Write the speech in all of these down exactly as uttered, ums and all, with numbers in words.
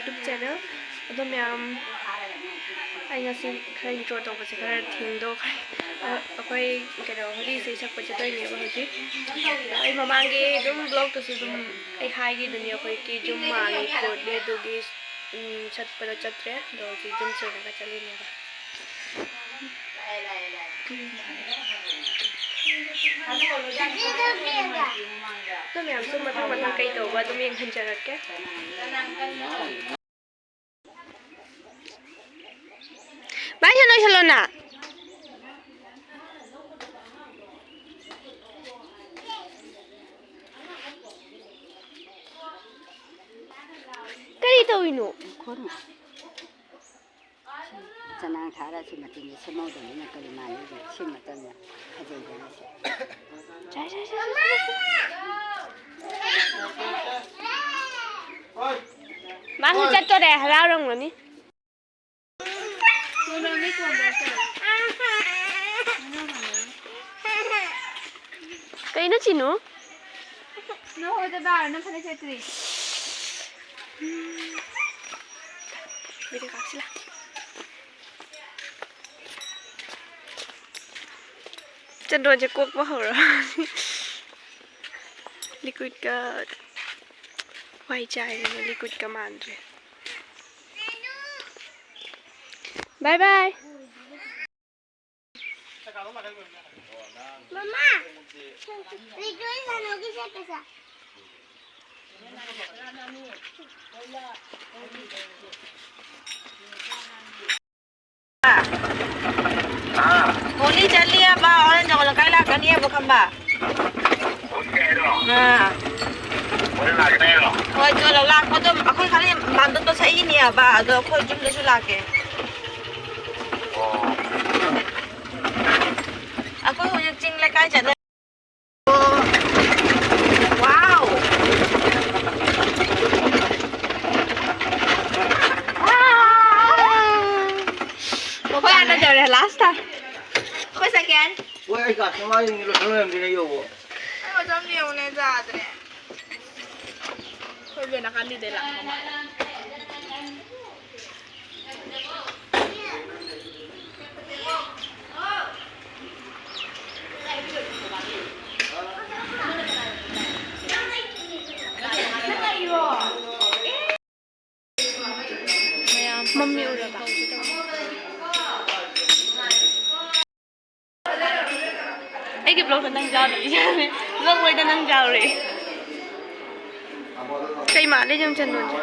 YouTube channel꯫ ꯑꯗꯣ ꯃꯌꯥꯝ, ꯑꯩ ꯉꯁꯤ ꯈꯔ intro ꯇꯧꯕꯁꯦ ꯈꯔ ꯊꯦꯡꯗꯣꯛꯈ꯭ꯔꯦ꯫ ꯑ-, ꯑꯩꯈꯣꯏ ꯀꯩꯅꯣ ꯍꯣꯂꯤ ꯏꯁꯩ ꯁꯛꯄ ꯆꯠꯇꯣꯏꯅꯦꯕ ꯍꯧꯖꯤꯛ꯫ ꯑꯗꯣ ꯑꯩ ꯃꯃꯥꯡꯒꯤ ꯑꯗꯨꯝ vlogꯇꯁꯨ ꯑꯗꯨꯝ ꯑꯩ ꯍꯥꯏꯈꯤꯗꯨꯅꯤ, ꯑꯩꯈꯣꯏꯒꯤ ꯌꯨꯝ ꯃꯥꯡꯉꯦ ꯈꯣꯠꯂꯦ, ꯑꯗꯨꯒꯤ, ꯎꯝ, ꯆꯠꯄꯗꯣ ꯆꯠꯇ꯭ꯔꯦ꯫ ꯑꯗꯣ ꯍꯧꯖꯤꯛ ꯌꯨꯝ ꯁꯦꯡꯉꯒ ꯆꯠꯂꯤꯅꯦꯕ꯫ ꯑꯗꯨ ꯃꯌꯥꯝꯁꯨ ꯃꯊꯪ ꯃꯊꯪ ꯀꯩ ꯇꯧꯕ ꯑꯗꯨꯝ ꯌꯦꯡꯍꯟꯖꯔꯛꯀꯦ꯫ ꯚꯥꯏ, ꯁꯤ ꯂꯣꯏꯁꯜꯂꯣꯅ꯫ ꯀꯔꯤ ꯇꯧꯔꯤꯅꯣ? ꯆꯅꯥꯡ ꯊꯥꯔ ꯁꯤ ꯃꯇꯤꯟꯁꯦ ꯁꯦꯝꯍꯧꯗꯕꯅꯤꯅ ꯀꯔꯤ ꯃꯥꯟꯅꯩꯗ? ꯁꯤ ꯃꯇꯝꯗ ꯐꯖꯩꯗꯅ ꯁꯤ꯫ ꯁꯦ, ꯁꯦ, ꯁꯦ, ꯁꯦ, ꯁꯦ꯫ ꯃꯥꯁꯨ ꯆꯠꯇꯣꯔꯦ, ꯍꯔꯥꯎꯔꯝꯒꯅꯤ꯫ ꯀꯩꯅꯣ ꯆꯤꯅꯨ? ꯅꯪ ꯍꯣꯏꯗ ꯕꯥꯔ ꯅꯪ ꯐꯅꯦꯛ ꯁꯦꯠꯇ꯭ꯔꯤ꯫ ꯚꯤꯗꯤꯑꯣ ꯀꯥꯞꯁꯤꯂꯥ꯫ ꯆꯟꯗꯣꯟꯁꯦ ꯀꯣꯛꯄ ꯍꯧꯔ꯫ Liquidꯀ ꯋꯥꯏ ꯆꯥꯏꯔꯦꯅꯦ, liquidꯀ ꯃꯥꯟꯗ꯭ꯔꯦ꯫ Bye bye. ꯃꯃꯥ, ꯂꯤꯛꯇꯣ ꯁꯥꯟꯅꯧꯒꯤ ꯁꯦꯠꯄꯁꯦ꯫ ꯍꯣꯂꯤ ꯆꯠꯂꯤꯑꯕ, ꯍꯣꯔꯦꯟ ꯖꯒꯣꯏ ꯂꯩꯀꯥꯏ ꯂꯥꯛꯀꯅꯤꯑꯕ, ꯈꯪꯕ? ꯑꯥ꯫ ꯍꯣꯏ, ꯆꯣ, ꯂꯥꯛꯄꯗꯣ ꯑꯩꯈꯣꯏ ꯈꯔ ꯃꯥꯟꯗꯣꯞꯇꯣ ꯁꯛꯏꯅꯦꯕ, ꯑꯗꯣ ꯑꯩꯈꯣꯏ ꯌꯨꯝꯗꯁꯨ ꯂꯥꯛꯀꯦ꯫ ꯑꯩꯈꯣꯏ ꯍꯧꯖꯤꯛ ꯆꯤꯡ ꯂꯩꯀꯥꯏ ꯆꯠꯂꯦ꯫ ꯋꯥꯎ! ꯑꯩꯈꯣꯏ ꯑꯥꯗ ꯌꯧꯔꯦ, last time꯫ ꯑꯩꯈꯣꯏ second꯫ ꯍꯣꯏ, ꯑꯩ ꯀꯥꯁꯇꯃꯔꯁꯤꯡꯁꯦ ꯂꯣꯏꯁꯤꯜ ꯂꯩꯔꯝꯗꯦꯅꯦ ꯌꯧꯕ꯫ ꯑꯩ ꯑꯗꯨꯝ ꯌꯦꯡꯉꯨꯅꯦ, ꯌꯥꯗ꯭ꯔꯦ꯫ ꯑꯩꯈꯣꯏ ꯕꯦꯅꯥꯀꯥꯟꯗꯤꯗꯩ ꯂꯥꯛꯄ ꯃꯥꯜꯂꯦ꯫ ꯑꯩꯒꯤ ꯕ꯭ꯂꯣꯛꯇ ꯅꯪ ꯌꯥꯎꯔꯤ꯫ ꯕ꯭ꯂꯣꯛ ꯂꯣꯏꯗ ꯅꯪ ꯌꯥꯎꯔꯤ꯫ ꯀꯩ ꯃꯥꯜꯂꯦ ꯌꯦꯡꯉꯨ ꯆꯟꯗꯣꯟꯁꯦ꯫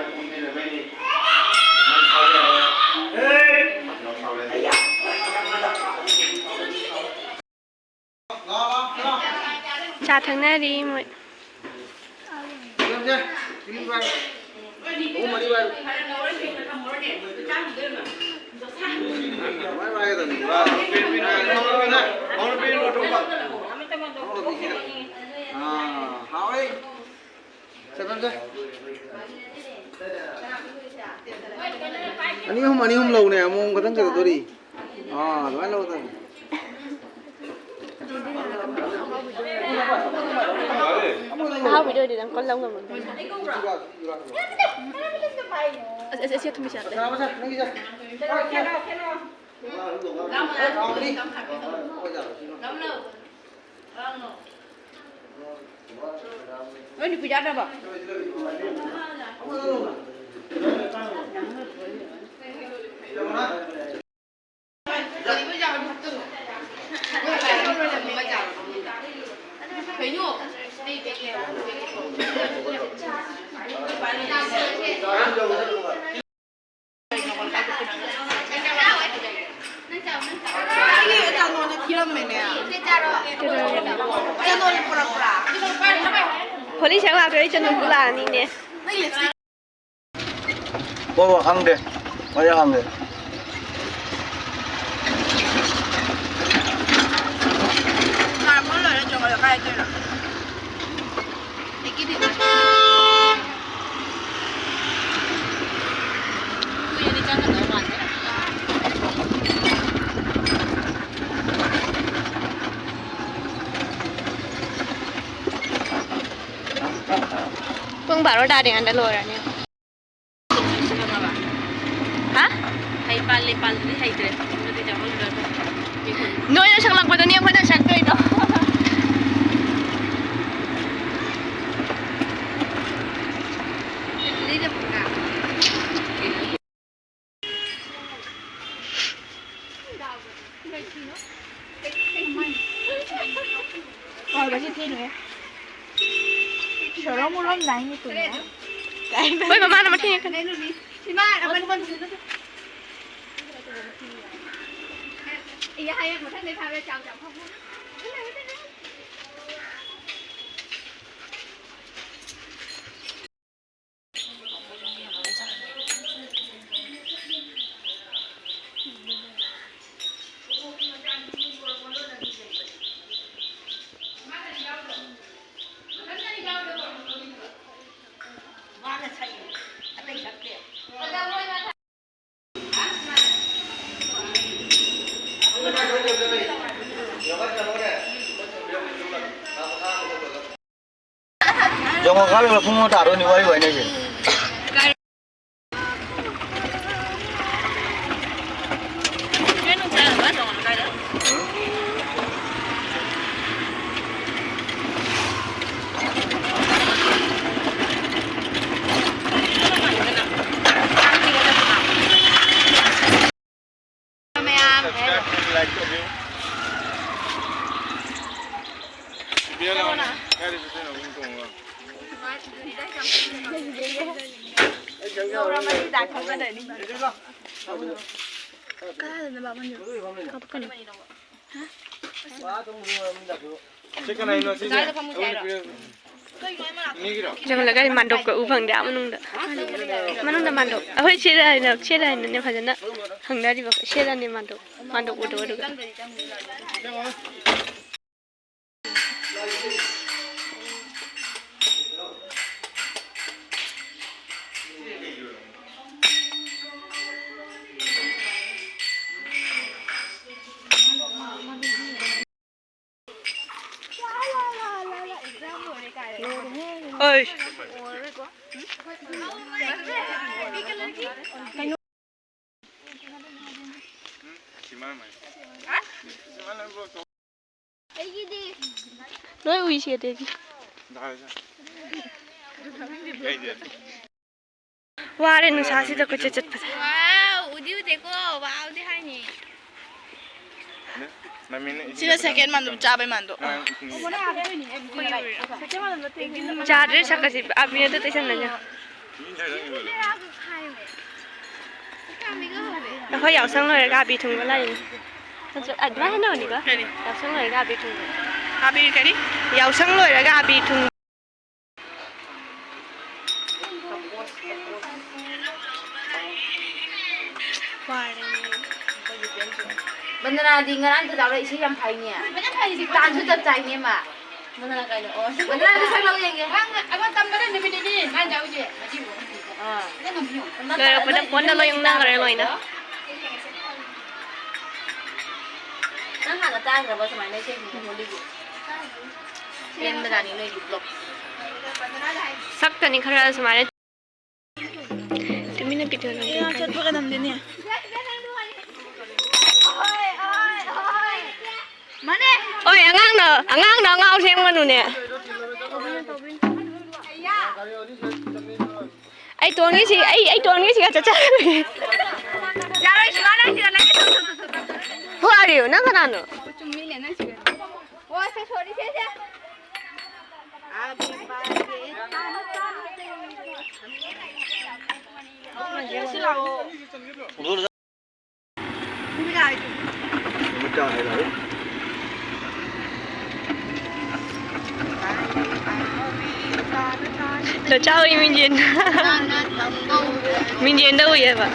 ꯆꯥ ꯊꯛꯅꯔꯤ ꯃꯣꯏ꯫ ꯑꯥ, ꯍꯥꯎꯋꯦ꯫ ꯆꯠꯂꯝꯁꯦ꯫ ꯑꯅꯤ ꯑꯍꯨꯝ, ꯑꯅꯤ ꯑꯍꯨꯝ ꯂꯧꯅꯦ, ꯑꯃꯃꯝ ꯈꯛꯇꯪ ꯀꯩꯗꯧꯗꯣꯔꯤ? ꯑꯥ, ꯑꯗꯨꯃꯥꯏꯅ ꯂꯧꯒꯗꯕꯅꯤ꯫ ꯑꯍꯥꯎꯕꯤꯗ ꯑꯣꯏꯔꯗꯤ ꯅꯪ ꯀꯣꯟ ꯂꯧ ꯉꯝꯃꯣꯏꯗ꯫ ꯑꯁ, ꯑꯁ, ꯑꯁꯤ ꯊꯨꯝꯃꯤ ꯆꯥꯠꯂꯦ꯫ ꯀꯅꯥ ꯃꯆꯥ? ꯅꯪꯒꯤ ꯆꯥ꯫ ꯍꯥꯎꯕꯅꯤ꯫ ꯅꯣꯏ ꯅꯨꯄꯤ ꯆꯥꯗ꯭ꯔꯕꯣ? ꯀꯩꯅꯣ? ꯍꯣꯂꯤ ꯁꯪ ꯂꯥꯛꯇꯣꯏ ꯆꯅꯨ ꯄꯨꯂꯥꯛꯑꯅꯤꯅꯦ꯫ ꯍꯣꯏ, ꯍꯣꯏ, ꯈꯪꯗꯦ꯫ ꯍꯣꯏ, ꯍꯪꯒꯦ꯫ ꯉꯥꯏꯈꯣ, ꯂꯣꯏꯔꯦ, ꯆꯣꯡꯉꯛꯑꯣ, ꯀꯥꯏ ꯆꯠꯇꯣꯏꯅꯣ? ꯄꯨꯡ ꯕꯥꯔꯣ ꯇꯥꯗ꯭ꯔꯤꯉꯩꯗ ꯂꯣꯏꯔꯅꯤ꯫ ꯍꯥ? ꯍꯩ ꯄꯥꯜꯂꯦ, ꯄꯥꯜꯂꯗꯤ ꯍꯩꯇ꯭ꯔꯦ꯫ ꯅꯣꯏꯅ ꯁꯛꯂꯛꯄꯗꯨꯅꯤ ꯑꯩꯈꯣꯏꯅ ꯁꯛꯇꯣꯏꯗꯣ꯫ ꯍꯣꯏ, ꯉꯁꯤ ꯊꯦꯡꯉꯦ꯫ ꯁꯣꯔꯣ ꯃꯣꯔꯣ ꯅꯥꯏꯅꯤ ꯇꯨꯝꯃꯦ꯫ ꯍꯣꯏ, ꯃꯃꯥꯅ ꯃꯊꯦꯡ ꯍꯦꯛ ꯈꯟ- ꯏꯃꯥ, ꯑꯃ ꯑꯩ ꯍꯌꯦꯡ ꯃꯊꯪꯗꯩ ꯊꯥꯕ ꯆꯥꯎ ꯆꯥꯎ ꯐꯪꯉꯣ꯫ ꯌꯦꯡꯉꯣ, ꯀꯥꯔꯛꯂ ꯄꯨꯡ ꯑꯃ ꯇꯥꯗꯣꯏꯅꯤ ꯋꯥꯔꯤ ꯋꯥꯅꯩꯁꯦ꯫ ꯃꯌꯥꯝ꯫ ꯀꯗꯥꯏꯗꯅꯣ ꯕꯥꯃꯟꯗꯨ? ꯀꯥꯞꯀꯅꯤ꯫ ꯁꯤ ꯀꯅꯥꯏꯅꯣ ꯁꯤꯁꯦ? ꯀꯗꯥꯏꯗ ꯐꯝꯃꯨꯁꯦ ꯍꯥꯏꯔꯣ? ꯃꯤꯒꯤꯔꯣ? ꯆꯪꯂꯒ ꯑꯩ ꯃꯥꯟꯗꯣꯞꯀ ꯎ ꯐꯪꯗꯦ, ꯑꯥ ꯃꯅꯨꯡꯗ꯫ ꯃꯅꯨꯡꯗ ꯃꯥꯟꯗꯣꯞ꯫ ꯑꯩꯈꯣꯏ ꯁꯤꯗ ꯍꯥꯏꯅ, ꯁꯤꯗ ꯍꯥꯏꯅꯅꯦ ꯐꯖꯅ ꯍꯪꯅꯔꯤꯕ꯫ ꯁꯤꯗꯅꯦ ꯃꯥꯟꯗꯣꯞ꯫ ꯃꯥꯟꯗꯣꯞ ꯎꯗꯣ ꯑꯗꯨꯒ꯫ ꯑꯩ꯫ ꯂꯣꯏ ꯎꯏꯁꯤ ꯑꯗꯒꯤ꯫ ꯋꯥꯔꯦ ꯅꯨꯡꯁꯥꯁꯤꯗ ꯀꯣꯏꯆꯠ ꯆꯠꯄꯗ꯫ ꯋꯥꯎ, ꯎꯗꯤ ꯎꯗꯦꯀꯣ, ꯋꯥꯎꯗꯤ ꯍꯥꯏꯅꯤ꯫ ꯁꯤꯅ ꯁꯦꯀꯦꯟ ꯃꯥꯟꯗꯣ, ꯆꯥꯕꯩ ꯃꯥꯟꯗꯣ꯫ ꯆꯥꯗ꯭ꯔꯦ ꯁꯛꯀꯁꯤ ꯑꯕꯤꯅꯗ ꯇꯩꯁꯟꯅꯁꯦ꯫ ꯑꯩꯈꯣꯏ ꯌꯥꯎꯁꯪ ꯂꯣꯏꯔꯒ ꯑꯕꯤ ꯊꯨꯡꯕ ꯂꯥꯛꯏꯅꯦ꯫ ꯑꯗꯨꯃꯥꯏꯅ ꯍꯥꯏꯅꯕꯅꯤꯀꯣ꯫ ꯀꯔꯤ? ꯌꯥꯎꯁꯪ ꯂꯣꯏꯔꯒ ꯑꯕꯤ ꯊꯨꯡꯕ꯫ ꯑꯕꯤ ꯀꯔꯤ? ꯌꯥꯎꯁꯪ ꯂꯣꯏꯔꯒ ꯑꯕꯤ ꯊꯨꯡꯕ꯫ ꯋꯥꯔꯦ꯫ ꯕꯟꯗꯅꯥꯗꯤ ꯉꯔꯥꯡ ꯊꯧꯗꯥ ꯍꯣꯏ ꯏꯁꯩ ꯌꯥꯝ ꯐꯩꯅꯦ꯫ ꯇꯥꯟꯁꯨ ꯆꯞ ꯆꯥꯏꯅꯦ ꯃꯥ꯫ ꯕꯟꯗꯅꯥ ꯀꯩꯅꯣ? ꯑꯣ, ꯁꯤ ꯕꯟꯗꯅꯥꯗꯤ ꯁꯛ ꯂꯧ ꯌꯦꯡꯒꯦ꯫ ꯅꯪ ꯑꯃ ꯇꯝꯕꯗ ꯅꯨꯃꯤꯠ ꯅꯤꯅꯤ ꯃꯥꯅ ꯆꯥꯎꯁꯦ꯫ ꯑꯥ꯫ ꯅꯪ ꯉꯝꯕꯤꯌꯣ꯫ ꯂꯣꯏꯔꯛꯄꯗ ꯐꯣꯟꯗ ꯂꯣꯏ ꯌꯨꯡꯅꯈ꯭ꯔꯦ ꯂꯣꯏꯅ꯫ ꯅꯪ ꯍꯥꯟꯅ ꯇꯥꯈ꯭ꯔꯕ ꯁꯨꯃꯥꯏꯅ ꯏꯁꯩꯁꯤꯡꯁꯦ ꯍꯣꯂꯤꯒꯤ? ꯄꯦꯟꯕꯖꯥꯠꯅꯤ ꯅꯣꯏꯒꯤ ꯕ꯭ꯂꯣꯛ꯫ ꯁꯛꯇꯅꯤ ꯈꯔ ꯁꯨꯃꯥꯏꯅ꯫ ꯇꯨꯃꯤꯟꯅ ꯄꯤꯊꯣꯛꯑꯣ꯫ ꯑꯦ, ꯆꯠꯄꯒ ꯅꯝꯗꯦꯅꯦ꯫ ꯃꯥꯅꯦ꯫ ꯍꯣꯏ, ꯑꯉꯥꯡꯅ, ꯑꯉꯥꯡꯅ ꯑꯉꯥꯎ ꯁꯦꯝꯒꯅꯨꯅꯦ꯫ ꯑꯩ ꯇꯣꯟꯒꯤꯁꯤ, ꯑꯩ, ꯑꯩ ꯇꯣꯟꯒꯤꯁꯤꯒ ꯆꯠꯆꯔꯒꯦ꯫ ꯌꯥꯔꯣꯏ, ꯁꯤꯕꯥꯅꯥ, ꯁꯤꯗ ꯂꯩꯒꯦ꯫ Who are you? ꯅꯪ ꯀꯅꯥꯅꯣ? ꯆꯨꯝꯃꯤꯅꯦ, ꯅꯪ ꯁꯤꯒ꯫ ꯑꯣ, ꯁꯦ, ꯁꯣꯔꯤ, ꯁꯦ, ꯁꯦ꯫ ꯂꯣꯆꯥ ꯍꯣꯏ ꯃꯤꯡꯖꯦꯜ꯫ ꯃꯤꯡꯖꯦꯜꯗ ꯎꯏꯌꯦꯕ꯫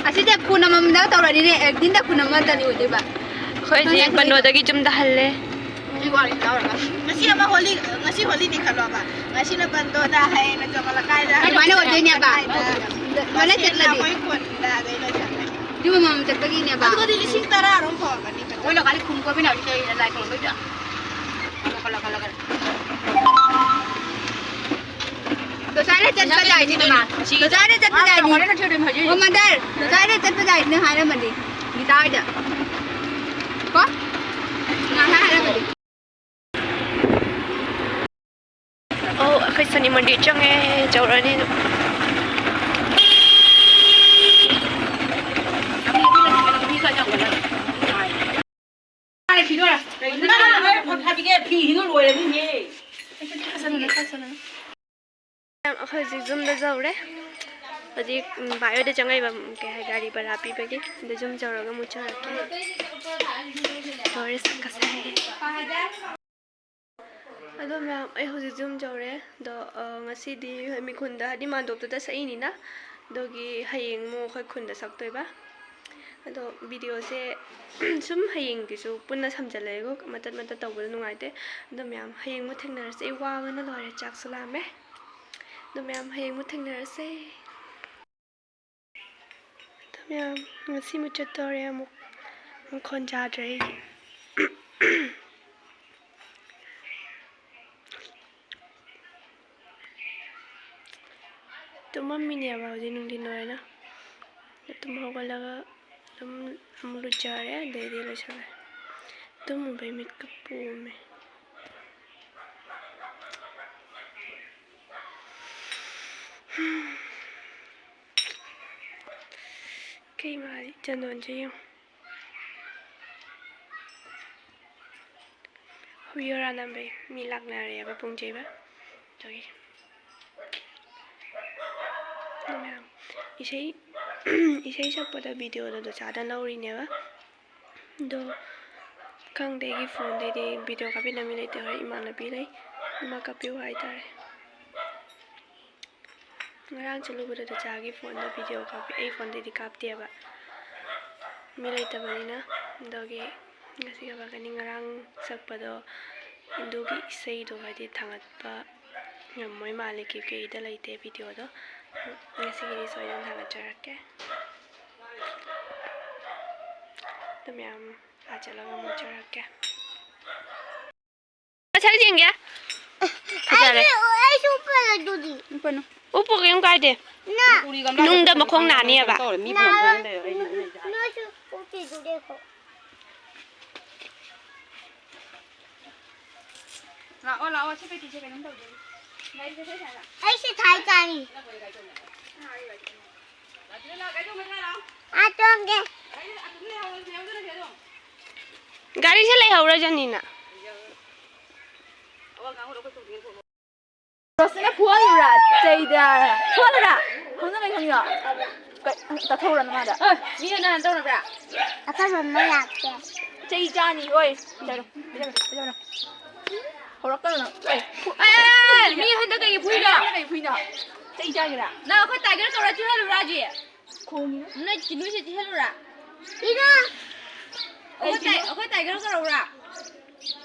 ꯑꯁꯤꯁꯦ ꯈꯨꯟ ꯑꯃꯃꯝꯗ ꯇꯧꯔꯅꯤꯅꯦ, ꯑꯦ, ꯗꯤꯟꯗ ꯈꯨꯟ ꯑꯃꯗꯅꯤ ꯑꯣꯏꯗꯣꯏꯕ꯫ ꯑꯩꯈꯣꯏ ꯍꯧꯖꯤꯛ ꯄꯟꯗꯣꯗꯒꯤ ꯌꯨꯝꯗ ꯍꯜꯂꯦ꯫ ꯉꯁꯤ ꯑꯃ ꯍꯣꯂꯤ, ꯉꯁꯤ ꯍꯣꯂꯤꯅꯤ ꯈꯜꯂꯣꯕ꯫ ꯉꯁꯤꯅ ꯄꯟꯗꯣꯗ, ꯍꯌꯦꯡꯅ ꯆꯣꯃ ꯂꯩꯀꯥꯏꯗ, ꯑꯗꯨꯃꯥꯏꯅ ꯑꯣꯏꯗꯣꯏꯅꯦꯕ꯫ ꯍꯌꯦꯡꯅ ꯑꯗꯨꯃꯥꯏꯅ ꯆꯠꯂꯗꯤ꯫ ꯑꯩꯈꯣꯏ ꯈꯨꯟꯗ ꯑꯗꯩ ꯂꯣꯏꯁꯜꯂꯦ꯫ ꯌꯨꯝ ꯑꯃꯃꯝ ꯆꯠꯄꯒꯤꯅꯦꯕ꯫ ꯑꯗꯨꯒꯗꯤ ꯂꯤꯁꯤꯡ ꯇꯔꯥꯔꯣꯝ ꯐꯪꯉꯝꯒꯅꯤ꯫ ꯑꯩꯈꯣꯏ ꯂꯣꯀꯥꯂꯤ ꯈꯨꯝ ꯀꯣꯕꯤ ꯅꯥꯎꯔꯤ ꯂꯩ, ꯂꯥꯏ ꯈꯨꯔꯨꯝꯕꯩꯗꯣ꯫ ꯈꯜꯂꯣ, ꯈꯜꯂꯣ, ꯈꯜꯂꯣ, ꯈꯜꯂꯣ꯫ ꯗꯣꯁꯥꯏꯅ ꯆꯠꯄ ꯌꯥꯏꯅꯤ ꯀꯅꯥ? ꯗꯣꯁꯥꯏꯅ ꯆꯠꯄ ꯌꯥꯏꯅꯤ꯫ ꯀꯃꯥꯏꯅ ꯊꯤꯔꯨꯗꯣꯏꯅꯣ ꯍꯧꯖꯤꯛ? ꯑꯣ, ꯃꯟꯗꯔ, ꯗꯣꯁꯥꯏꯅ ꯆꯠꯄ ꯌꯥꯏꯅꯤ ꯍꯥꯏꯔꯝꯃꯗꯤ꯫ ꯒꯤꯇꯥ ꯍꯣꯏꯗ꯫ ꯀꯣ? ꯉꯥꯏꯍꯥꯛ ꯍꯥꯏꯔꯝꯃꯗꯤ꯫ ꯑꯣ, ꯑꯩꯈꯣꯏ ꯁꯅꯤ ꯃꯟꯗꯤꯔ ꯆꯪꯉꯦ, ꯌꯧꯔꯅꯤ ꯑꯗꯨꯝ꯫ ꯑꯩꯈꯣꯏ ꯍꯧꯖꯤꯛ ꯌꯨꯝꯗ ꯌꯧꯔꯦ꯫ ꯍꯧꯖꯤꯛ, ꯎꯝ, ꯚꯥꯏ ꯍꯣꯏꯗ ꯆꯪꯉꯛꯏꯕ, ꯎꯝ, ꯀꯩ ꯍꯥꯏ, ꯒꯥꯔꯤ ꯚꯔꯥ ꯄꯤꯕꯒꯤ꯫ ꯑꯗ ꯌꯨꯝ ꯌꯧꯔꯒ ꯑꯃꯨꯛ ꯆꯠꯂꯛꯀꯦ꯫ ꯂꯣꯏꯔꯦ, ꯁꯛꯀꯁꯦ꯫ ꯑꯗꯣ ꯃꯌꯥꯝ, ꯑꯩ ꯍꯧꯖꯤꯛ ꯌꯨꯝ ꯌꯧꯔꯦ꯫ ꯑꯗꯣ, ꯑ, ꯉꯁꯤꯗꯤ ꯃꯤ ꯈꯨꯟꯗ, ꯍꯥꯏꯗꯤ ꯃꯥꯟꯗꯣꯞꯇꯨꯗ ꯁꯛꯏꯅꯤꯅ, ꯑꯗꯨꯒꯤ ꯍꯌꯦꯡ ꯑꯃꯨꯛ ꯑꯩꯈꯣꯏ ꯈꯨꯟꯗ ꯁꯛꯇꯣꯏꯕ꯫ ꯑꯗꯣ ꯚꯤꯗꯤꯑꯣꯁꯦ ꯁꯨꯝ ꯍꯌꯦꯡꯒꯤꯁꯨ ꯄꯨꯟꯅ ꯁꯝꯖꯜꯂꯛꯑꯦꯀꯣ, ꯃꯇꯠ ꯃꯇꯠ ꯇꯧꯕꯗꯣ ꯅꯨꯡꯉꯥꯏꯇꯦ꯫ ꯑꯗꯣ ꯃꯌꯥꯝ, ꯍꯌꯦꯡ ꯑꯃꯨꯛ ꯊꯦꯡꯅꯔꯁꯦ꯫ ꯑꯩ ꯋꯥꯕꯅ ꯂꯣꯏꯔꯦ, ꯆꯥꯛꯁꯨ ꯂꯥꯝꯃꯦ꯫ ꯑꯗꯣ ꯃꯌꯥꯝ, ꯍꯌꯦꯡ ꯑꯃꯨꯛ ꯊꯦꯡꯅꯔꯁꯦ꯫ ꯑꯗꯣ ꯃꯌꯥꯝ, ꯉꯁꯤ ꯑꯃꯨꯛ ꯆꯠꯇꯣꯔꯦ ꯑꯃꯨꯛ꯫ ꯃꯈꯣꯟ ꯌꯥꯗ꯭ꯔꯦ ꯑꯩꯒꯤ꯫ ꯇꯨꯝꯃꯝꯃꯤꯅꯦꯕ ꯍꯧꯖꯤꯛ ꯅꯨꯡꯊꯤꯟ ꯑꯣꯏꯔꯦꯅ꯫ ꯇꯨꯝ ꯍꯧꯒꯠꯂꯒ ꯑꯗꯨꯝ ꯑꯃꯨꯛ ꯂꯨꯖꯔꯦ, ꯑꯗꯩꯗꯤ ꯂꯣꯏꯁꯜꯂꯦ꯫ ꯇꯨꯝꯃꯨꯕꯩ ꯃꯤꯠꯀ ꯄꯣꯝꯃꯦ꯫ ꯀꯩ ꯃꯥꯜꯂꯤ ꯆꯟꯗꯣꯟꯁꯦ ꯌꯦꯡꯉꯨ꯫ ꯍꯨꯏ ꯍꯣꯔꯥꯟ ꯅꯝꯕꯩ ꯃꯤ ꯂꯥꯛꯅꯔꯦꯕ ꯄꯨꯡꯁꯦꯕ꯫ ꯑꯗꯨꯒꯤ꯫ ꯑꯗꯣ ꯃꯌꯥꯝ, ꯏꯁꯩ, ꯏꯁꯩ ꯁꯛꯄꯗ ꯚꯤꯗꯤꯑꯣꯗꯣ ꯗꯣꯆꯥꯗ ꯂꯧꯔꯤꯅꯦꯕ꯫ ꯑꯗꯣ ꯈꯪꯗꯦ, ꯑꯩꯒꯤ ꯐꯣꯟꯗꯩꯗꯤ ꯚꯤꯗꯤꯑꯣ ꯀꯥꯞꯄꯤꯅꯕ ꯃꯤ ꯂꯩꯇꯦ꯫ ꯍꯣꯏ, ꯏꯃꯥꯟꯅꯕꯤ ꯂꯩ, ꯃꯥ ꯀꯥꯞꯄꯤꯌꯨ ꯍꯥꯏꯇꯥꯔꯦ꯫ ꯉꯔꯥꯡ ꯆꯠꯂꯨꯕꯗ ꯗꯣꯆꯥꯒꯤ ꯐꯣꯟꯗ ꯚꯤꯗꯤꯑꯣ ꯀꯥꯞꯄꯤ, ꯑꯩ ꯐꯣꯟꯗꯩꯗꯤ ꯀꯥꯞꯇꯦꯕ, ꯃꯤ ꯂꯩꯇꯕꯅꯤꯅ꯫ ꯑꯗꯨꯒꯤ ꯉꯁꯤ ꯀꯥꯞꯄꯛꯀꯅꯤ꯫ ꯉꯔꯥꯡ ꯁꯛꯄꯗꯣ, ꯑꯗꯨꯒꯤ ꯏꯁꯩꯗꯣ ꯍꯥꯏꯗꯤ ꯊꯥꯡꯒꯠꯄ ꯉꯝꯃꯣꯏ ꯃꯥꯜꯂꯦ, ꯀ꯭ꯌꯨ ꯀꯦꯗ ꯂꯩꯇꯦ ꯚꯤꯗꯤꯑꯣꯗꯣ꯫ ꯉꯁꯤꯒꯤꯗꯤ ꯁꯣꯏꯗꯅ ꯊꯥꯡꯒꯠꯆꯔꯛꯀꯦ꯫ ꯑꯗꯨ ꯃꯌꯥꯝ ꯑꯥ ꯆꯠꯂꯒ ꯑꯃꯨꯛ ꯆꯥꯔꯛꯀꯦ꯫ ꯃꯁꯛ ꯌꯦꯡꯒꯦ꯫ ꯐꯖꯔꯦ꯫ ꯑꯩꯁꯨ, ꯑꯩꯁꯨ ꯎꯞꯄ ꯑꯗꯨꯗꯤ꯫ ꯎꯞꯄꯅꯨ꯫ ꯎꯞꯄ ꯀꯩꯝ ꯀꯥꯏꯗꯦ꯫ ꯅ-, ꯅꯨꯡꯗ ꯃꯈꯣꯡ ꯅꯥꯅꯤꯕ꯫ ꯅ-, ꯅꯣꯏꯁꯨ ꯎꯞꯄꯤꯗꯨꯗꯤ ꯑꯩꯈꯣꯏ꯫ ꯂꯥꯛꯑꯣ, ꯂꯥꯛꯑꯣ, ꯁꯤ ꯄꯦꯇꯤꯁꯦ ꯀꯩꯅꯣꯝ ꯇꯧꯗꯣꯔꯤ꯫ ꯒꯥꯔꯤꯁꯦ ꯁꯠ ꯁꯠ ꯂꯥꯛꯑꯣ꯫ ꯑꯩ ꯁꯤ ꯊꯥꯏ ꯆꯥꯅꯤ꯫ ꯂꯥꯛꯑꯣ, ꯂꯥꯛꯑꯣ, ꯂꯥꯛꯑꯣ꯫ ꯑꯥ, ꯇꯣꯡꯒꯦ꯫ ꯒꯥꯔꯤꯁꯦ ꯂꯩꯍꯧꯔꯖꯅꯤꯅ꯫ ꯔꯣꯁꯅ ꯐꯨꯍꯜꯂꯨꯔꯥ? ꯊꯣꯛꯍꯜꯂꯨꯔꯥ? ꯈꯪꯗꯕꯩ ꯈꯪꯉꯤꯔꯣ? ꯀꯩ, ꯇꯥꯊꯣꯛꯎꯔꯣ ꯅꯃꯥꯗ? ꯃꯤꯅ ꯅꯍꯥꯟ ꯇꯧꯔꯕ꯭ꯔꯥ? ꯑꯐꯕ ꯑꯃ ꯂꯥꯛꯀꯦ꯫ ꯆꯩ ꯆꯥꯅꯤ, ꯍꯣꯏ꯫ ꯄꯤꯖꯔꯣ, ꯄꯤꯖꯔꯣ, ꯄꯤꯖꯔꯣ꯫ ꯍꯧꯔꯛꯀꯅꯨ ꯅꯪ꯫ ꯑꯦ, ꯐꯨ-, ꯑꯦ, ꯑꯦ, ꯑꯦ, ꯃꯤ ꯍꯟꯗꯛ ꯀꯩꯒꯤ ꯐꯨꯏꯅꯣ? ꯃꯤ ꯍꯟꯗꯛ ꯀꯩꯒꯤ ꯐꯨꯏꯅꯣ? ꯆꯩ ꯆꯥꯒꯦꯔꯥ? ꯅꯪ ꯑꯩꯈꯣꯏ ꯇꯥꯏꯒꯔ ꯀꯧꯔ ꯆꯤꯛꯍꯜꯂꯨꯔꯥ ꯍꯧꯖꯤꯛ? ꯈꯣꯡꯉꯤꯅ꯫ ꯅꯣꯏ ꯆꯤꯅꯨꯁꯦ ꯆꯤꯛꯍꯜꯂꯨꯔꯥ? ꯏꯅꯥ! ꯑꯩꯈꯣꯏ ꯇꯥꯏ-, ꯑꯩꯈꯣꯏ ꯇꯥꯏꯒꯔ ꯀꯧꯔꯛꯎꯔꯥ?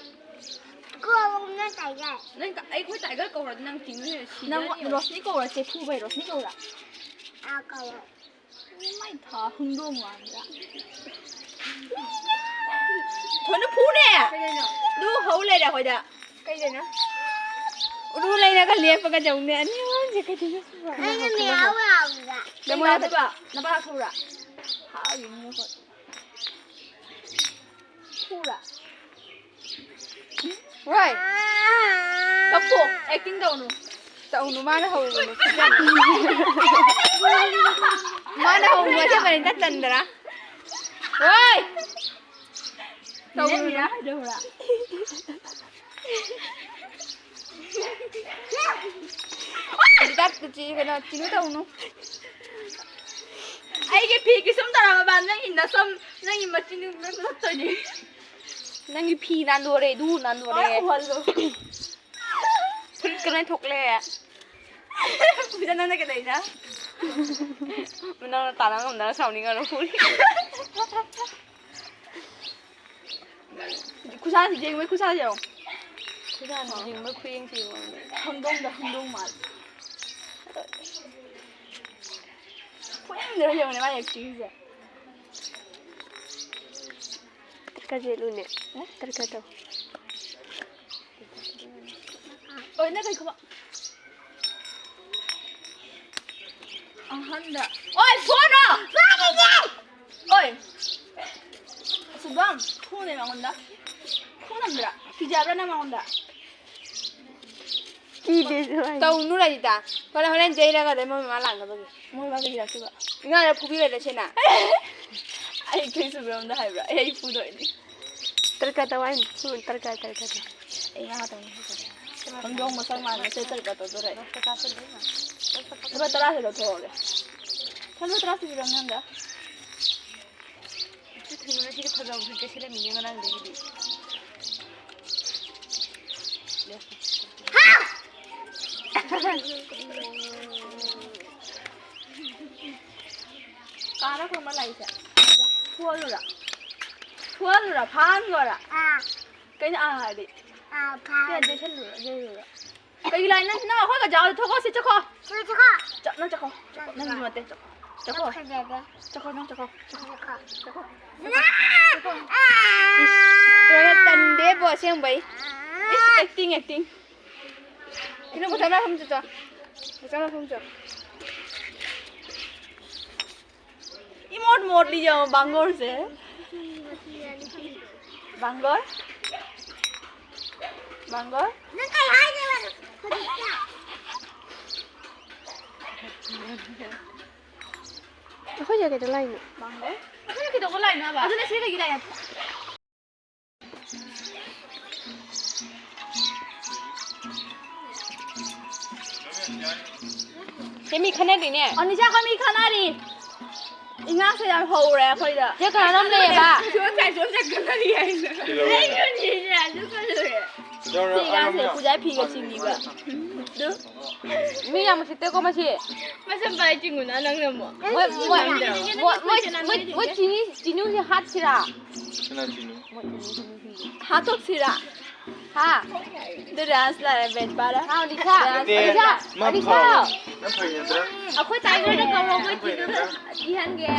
ꯀꯧꯔꯛꯎꯅ ꯇꯥꯏꯒꯔ꯫ ꯅꯪ ꯀ-, ꯑꯩꯈꯣꯏ ꯇꯥꯏꯒꯔ ꯀꯧꯔꯗꯤ ꯅꯪ ꯆꯤꯅꯨꯁꯦ ꯅꯪ ꯁꯤꯔꯅꯤ꯫ ꯔꯣꯁꯅꯤ ꯀꯧꯔꯁꯦ, ꯐꯨꯕꯩ ꯔꯣꯁꯅꯤ ꯀꯧꯔꯥ? ꯑꯥ, ꯀꯧꯔꯣ꯫ ꯃꯥꯏ ꯊꯥ ꯍꯨꯟꯗꯣꯛ ꯃꯥꯟꯗ꯭ꯔꯥ? ꯊꯣꯏꯅ ꯐꯨꯅꯦ! ꯀꯩꯗꯧꯔꯤꯅꯣ? ꯑꯗꯨ ꯍꯧ ꯂꯩꯔꯦ ꯑꯩꯈꯣꯏꯗ꯫ ꯀꯩꯗꯧꯔꯤꯅꯣ? ꯎꯔꯨ ꯂꯩꯔꯒ ꯂꯦꯞꯄꯒ ꯇꯧꯅꯦ꯫ ꯑꯅꯤ ꯑꯍꯨꯝꯁꯦ ꯀꯩꯗꯧꯔꯤꯅꯣ ꯁꯤꯕꯣ? ꯑꯩꯅ ꯃꯤꯌꯥꯎ ꯂꯥꯎꯕꯗ꯫ ꯅꯃꯣꯏ ꯀꯩꯗꯧꯔꯤꯅꯣ? ꯅꯄꯥ ꯊꯧꯔꯥ? ꯍꯥꯎ, ꯌꯦꯡꯉꯨ ꯑꯩꯈꯣꯏ꯫ ꯐꯨꯔꯥ? ꯍꯣꯏ꯫ ꯀꯞꯄꯣ꯫ Acting ꯇꯧꯅꯨ꯫ ꯇꯧꯅꯨ, ꯃꯥꯅ ꯍꯧꯕꯅꯦ꯫ ꯃꯥꯅ ꯍꯧꯕꯅꯦ, ꯑꯁꯦꯡꯕꯅꯦ, ꯅꯠꯇꯟꯗꯔꯥ? ꯍꯣꯏ꯫ ꯇꯧꯅꯨ꯫ ꯃꯤꯅ ꯍꯥꯏꯗꯧꯔꯥ? ꯑꯗꯨꯗ ꯆꯤ-, ꯀꯩꯅꯣ, ꯆꯤꯅꯨ ꯇꯧꯅꯨ꯫ ꯑꯩꯒꯤ ꯐꯤꯒꯤ ꯁꯨꯝ ꯇꯧꯔꯝꯃꯕ, ꯅꯪꯒꯤ ꯅꯁꯝ, ꯅꯪꯒꯤ ꯃꯆꯤꯟ ꯅꯪ ꯅꯠꯇꯣꯏꯅꯦ꯫ ꯅꯪꯒꯤ ꯐꯤ ꯅꯥꯟꯗꯣꯔꯦ, ꯏꯗꯨ ꯅꯥꯟꯗꯣꯔꯦ꯫ ꯑꯣ, ꯎꯍꯜꯂꯣ꯫ ꯐꯨꯔꯤꯠꯀ ꯂꯣꯏ ꯊꯣꯛꯂꯦ꯫ ꯄꯨꯖꯥ, ꯅꯪꯅ ꯀꯩꯗꯧꯔꯤꯅꯣ? ꯅꯪꯅ ꯇꯥꯟꯅ ꯉꯝꯗꯅ ꯁꯥꯎꯅꯤꯡꯉꯅꯨ, ꯐꯨꯔꯤ꯫ ꯈꯨꯁꯥꯁꯤ ꯌꯦꯡꯉꯨ, ꯈꯨꯁꯥꯁꯤ ꯌꯦꯡꯉꯨ꯫ ꯈꯨꯁꯥꯁꯤ ꯌꯦꯡꯕ, ꯈꯨꯌꯦꯡꯁꯤ ꯌꯦꯡꯉꯨ꯫ ꯍꯪꯗꯣꯡꯗ ꯍꯪꯗꯣꯡ ꯃꯥꯜꯂꯤ꯫ ꯈꯨꯌꯦꯡꯗꯔ ꯌꯦꯡꯉꯨꯅꯦ ꯃꯥꯏ actingꯁꯦ꯫ ꯇꯔꯀ ꯆꯦꯠꯂꯨꯅꯦ꯫ ꯇꯔꯀ ꯇꯧ꯫ ꯑꯣꯏ, ꯅꯪ ꯀꯩ ꯈꯨꯕꯥꯛ? ꯑꯍꯟꯗ꯫ ꯑꯣꯏ, ꯐꯨꯅꯣ! ꯐꯨꯅꯤꯡꯗꯦ! ꯑꯣꯏ! ꯁꯨꯕꯝ, ꯐꯨꯅꯦ ꯃꯉꯣꯟꯗ꯫ ꯐꯨ ꯉꯝꯗ꯭ꯔꯥ? ꯀꯤꯖꯕ꯭ꯔꯥ ꯅꯪ ꯃꯉꯣꯟꯗ? ꯀꯤꯗꯦ ꯑꯗꯨꯃꯥꯏꯅ꯫ ꯇꯧꯅꯨ ꯔꯖꯤꯇꯥ꯫ ꯍꯣꯔꯦꯟ, ꯍꯣꯔꯦꯟ ꯆꯩꯔꯒ ꯑꯗꯩ ꯃꯣꯏ ꯃꯃꯥ ꯂꯥꯛꯅꯕꯒꯤ꯫ ꯃꯣꯏ ꯃꯃꯥ ꯀꯩ ꯂꯥꯛꯇꯣꯏꯕ? ꯏꯉꯥꯗ ꯐꯨꯕꯤꯔꯣꯏꯗ ꯁꯦꯅ꯫ ꯑꯩ ꯀꯩ ꯁꯨꯕꯝꯗ ꯍꯥꯏꯕ꯭ꯔꯥ? ꯑꯩ, ꯑꯩ ꯐꯨꯗꯣꯏꯅꯤ꯫ ꯇꯔꯀ ꯇꯧ ꯍꯥꯏꯅꯤ꯫ ꯁꯨꯝ ꯇꯔꯀ, ꯇꯔꯀ ꯇꯧ꯫ ꯑꯩ ꯉꯥ ꯇꯧꯅꯤ꯫ ꯍꯪꯗꯣꯡ ꯃꯁꯛ ꯃꯥꯟꯕꯁꯦ ꯇꯔꯀ ꯇꯧꯗꯣꯔꯦ꯫ ꯂꯨꯄꯥ ꯇꯔꯥꯁꯦ ꯂꯧꯊꯣꯛꯑꯒꯦ꯫ ꯁꯟ ꯂꯨꯄꯥ ꯇꯔꯥ ꯄꯤꯕꯤꯔꯣ ꯑꯉꯥꯡꯗ꯫ ꯏꯆꯦ ꯊꯣꯏꯕ ꯉꯁꯤꯗꯤ ꯐꯖꯕ ꯐꯨꯔꯤꯠꯀ ꯁꯦꯠꯂꯝꯃꯤꯅꯦ ꯉꯔꯥꯡꯗꯒꯤꯗꯤ꯫ ꯀꯥꯅ ꯈꯨꯝꯕ ꯂꯥꯛꯏꯁꯦ꯫ ꯐꯨꯍꯜꯂꯨꯔꯥ? ꯐꯨꯍꯜꯂꯨꯔꯥ? ꯐꯥꯍꯟꯈꯣꯔꯥ? ꯑꯥ꯫ ꯀꯩꯅꯣ ꯑꯥ ꯍꯥꯏꯗꯤ? ꯑꯥ, ꯐꯥꯍꯟ-, ꯌꯥꯗꯦ, ꯁꯜꯂꯨꯔꯥ? ꯌꯩꯔꯨꯔꯥ? ꯀꯩꯒꯤ ꯂꯥꯏ ꯅꯪ, ꯅꯪ ꯑꯩꯈꯣꯏꯒ ꯖꯥꯎꯗ ꯊꯣꯛꯈꯣ, ꯁꯤ ꯆꯠꯈꯣ꯫ ꯁꯤ ꯆꯠꯈꯣ꯫ ꯆꯠ-, ꯅꯪ ꯆꯠꯈꯣ꯫ ꯅꯪ ꯅꯪꯒꯤ ꯆꯠꯈꯣ꯫ ꯃꯇꯦꯡ ꯆꯠꯈꯣ꯫ ꯆꯠꯈꯣ꯫ ꯅꯪ ꯐꯖꯗꯦ꯫ ꯆꯠꯈꯣ, ꯅꯪ ꯆꯠꯈꯣ꯫ ꯆꯠꯈꯣ꯫ ꯆꯠꯈꯣ꯫ ꯆꯠꯈꯣ꯫ ꯏꯁ, ꯇꯣꯏꯅ ꯇꯟꯗꯦꯕꯣ ꯑꯁꯦꯡꯕꯩ꯫ ꯏꯁ, acting, acting꯫ ꯀꯩꯅꯣ, ꯕꯣꯆꯥ ꯃꯐꯝ ꯆꯠꯆꯣ꯫ ꯕꯣꯆꯥ ꯃꯐꯝ ꯆꯠ꯫ ꯏꯃꯣꯠ ꯃꯣꯠꯂꯤ ꯌꯦꯡꯉꯣ ꯕꯥꯡꯒꯣꯔꯁꯦ꯫ ꯕꯥꯡꯒꯣꯔ? ꯕꯥꯡꯒꯣꯔ? ꯅꯪ ꯀꯩ ꯍꯥꯏꯅꯣ ꯍꯧꯖꯤꯛꯇ? ꯑꯩꯈꯣꯏꯁꯦ ꯀꯩꯗꯧ ꯂꯥꯛꯏꯅꯣ? ꯕꯥꯡꯒꯣꯔ? ꯑꯩꯈꯣꯏꯅ ꯀꯩꯗꯧꯕ ꯂꯥꯛꯏꯅꯣ ꯍꯥꯏꯕ? ꯑꯗꯨꯅ ꯁꯤ ꯀꯩꯒꯤ ꯂꯥꯛꯏꯅꯣ? ꯁꯤ ꯃꯤ ꯈꯠꯅꯗꯣꯏꯅꯦ꯫ ꯑꯅꯤꯁꯥ, ꯑꯩꯈꯣꯏ ꯃꯤ ꯈꯠꯅꯔꯤ꯫ ꯏꯉꯥꯡꯁꯦ ꯌꯥꯝ ꯍꯧꯔꯦ ꯑꯩꯈꯣꯏꯗ꯫ ꯁꯤ ꯀꯅꯥꯅꯣꯝ ꯂꯩꯌꯦꯕ꯫ ꯁꯣꯝ ꯁꯥꯏ, ꯁꯣꯝ ꯁꯥꯏ ꯈꯠꯅꯔꯤ ꯍꯥꯏꯅ꯫ ꯀꯩꯗꯧꯔꯒꯦ? ꯑꯩꯁꯨꯅꯦ, ꯑꯗꯨ ꯈꯜꯂꯨꯔꯦ꯫ ꯁꯤ ꯏꯉꯥꯡꯁꯦ ꯈꯨꯖꯥꯏ ꯐꯤꯒ ꯆꯤꯡꯉꯤꯕ꯫ ꯑꯗꯨ ꯃꯤ ꯌꯥꯝ ꯎꯁꯤꯠꯇꯦꯀꯣ ꯃꯁꯤ꯫ ꯃꯁꯝ ꯄꯥꯏ ꯆꯤꯡꯉꯨꯅ ꯅꯪꯅ ꯑꯃꯨꯛ꯫ ꯃꯣꯏ, ꯃꯣꯏ, ꯃꯣꯏ, ꯃꯣꯏ, ꯃꯣꯏ, ꯃꯣꯏ ꯆꯤꯅꯤ, ꯆꯤꯅꯨꯁꯦ ꯍꯥꯠꯁꯤꯔꯥ? ꯀꯅꯥ ꯆꯤꯅꯨ? ꯃꯣꯏ ꯆꯤꯅꯤ, ꯆꯤꯅꯤ ꯁꯤꯡꯖꯨ꯫ ꯍꯥꯠꯇꯣꯛꯁꯤꯔꯥ? ꯍꯥ? ꯑꯗꯨ ꯔꯥꯁ ꯂꯥꯛꯑꯦ, ꯕꯦꯠ ꯄꯥꯔ꯫ ꯍꯥꯎ, ꯂꯤꯁꯥ꯫ ꯔꯥꯁ ꯅꯠꯇꯦ, ꯂꯤꯁꯥ, ꯃꯥ ꯂꯤꯁꯥ꯫ ꯐꯥꯎ꯫ ꯅꯪ ꯐꯩ ꯅꯠꯇ꯭ꯔꯥ? ꯑꯩꯈꯣꯏ ꯇꯥꯏꯒꯔꯗ ꯀꯧꯔꯣ, ꯃꯣꯏ ꯅꯪ ꯐꯩ ꯆꯤꯅꯨꯗ ꯅꯠꯇ꯭ꯔꯥ? ꯄꯤꯍꯟꯒꯦ꯫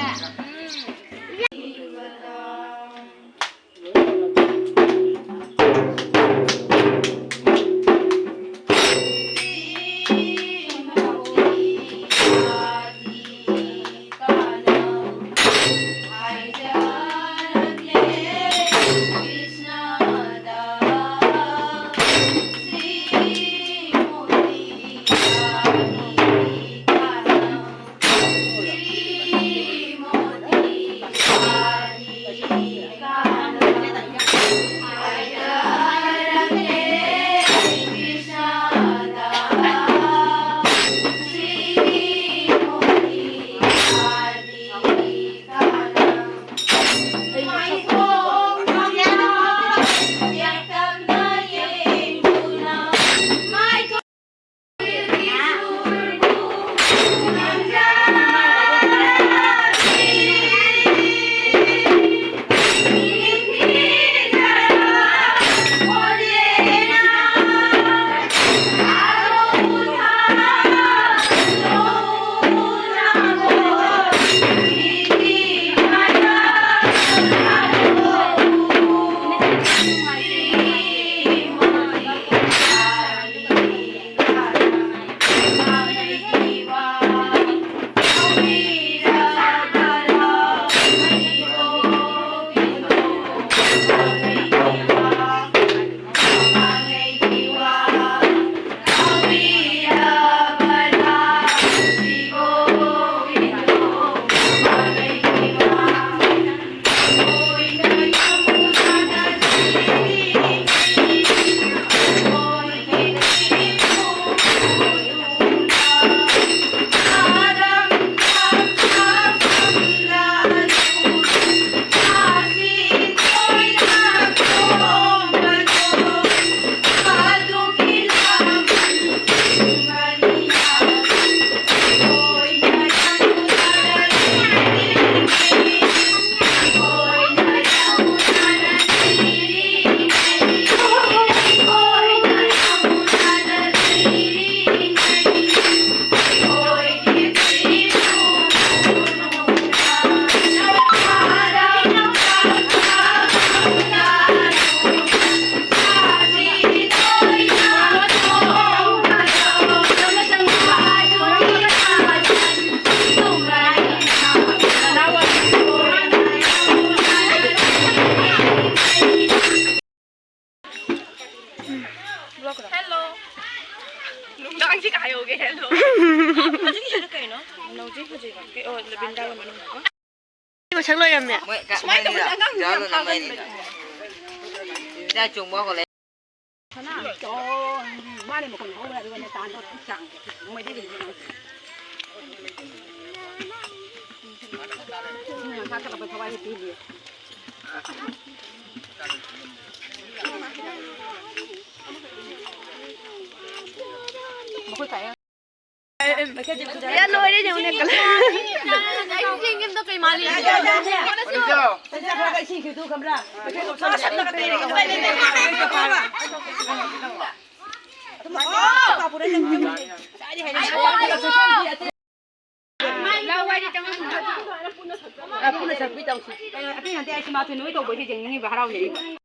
ꯁꯛ ꯂꯣꯏꯔꯝꯃꯦ꯫ ꯃꯣꯏ ꯀ-, ꯁꯨꯃꯥꯏꯅ ꯃꯣꯏꯅꯤꯅ ꯇꯧꯕꯁꯦ ꯑꯉꯥꯡꯁꯤꯡ ꯌꯥꯝ ꯖꯥꯗꯨꯅ ꯐꯥꯒꯟꯕ꯫ ꯃꯣꯏꯅꯤꯅ꯫ ꯏꯟꯖꯥꯡ ꯆꯣꯡꯕ ꯍꯧꯒꯠꯂꯦ꯫ ꯁꯅꯥ, ꯑꯣ, ꯃꯥꯅꯦ ꯃꯈꯣꯟ ꯍꯧꯕ ꯑꯗꯨꯒꯅꯦ ꯇꯥꯟꯗꯣ ꯆꯥꯡ ꯃꯣꯏꯗꯤ ꯂꯩꯕ ꯉꯝꯗꯦ꯫ ꯏꯁꯤꯡ ꯌꯥꯝ ꯊꯛꯀꯗꯕ ꯊꯋꯥꯏꯁꯦ ꯄꯦꯜꯂꯦ꯫ ꯃꯈꯣꯏ ꯀꯥꯏ ꯌꯥ, ꯂꯣꯏꯔꯦ, ꯌꯦꯡꯉꯨꯅꯦ, ꯀꯂꯔ꯫ ꯑꯩ ꯌꯦꯡꯒꯦ ꯑꯝꯇ ꯀꯩ ꯃꯥꯜꯂꯤ꯫ ꯑꯇꯩ ꯅꯠꯇꯦ, ꯑꯩꯁꯨ ꯃꯥꯊꯣꯏ ꯅꯣꯏ ꯇꯧꯕꯩꯁꯦ ꯌꯦꯡꯅꯤꯡꯉꯤꯕ, ꯍꯔꯥꯎꯖꯔꯤꯕ꯫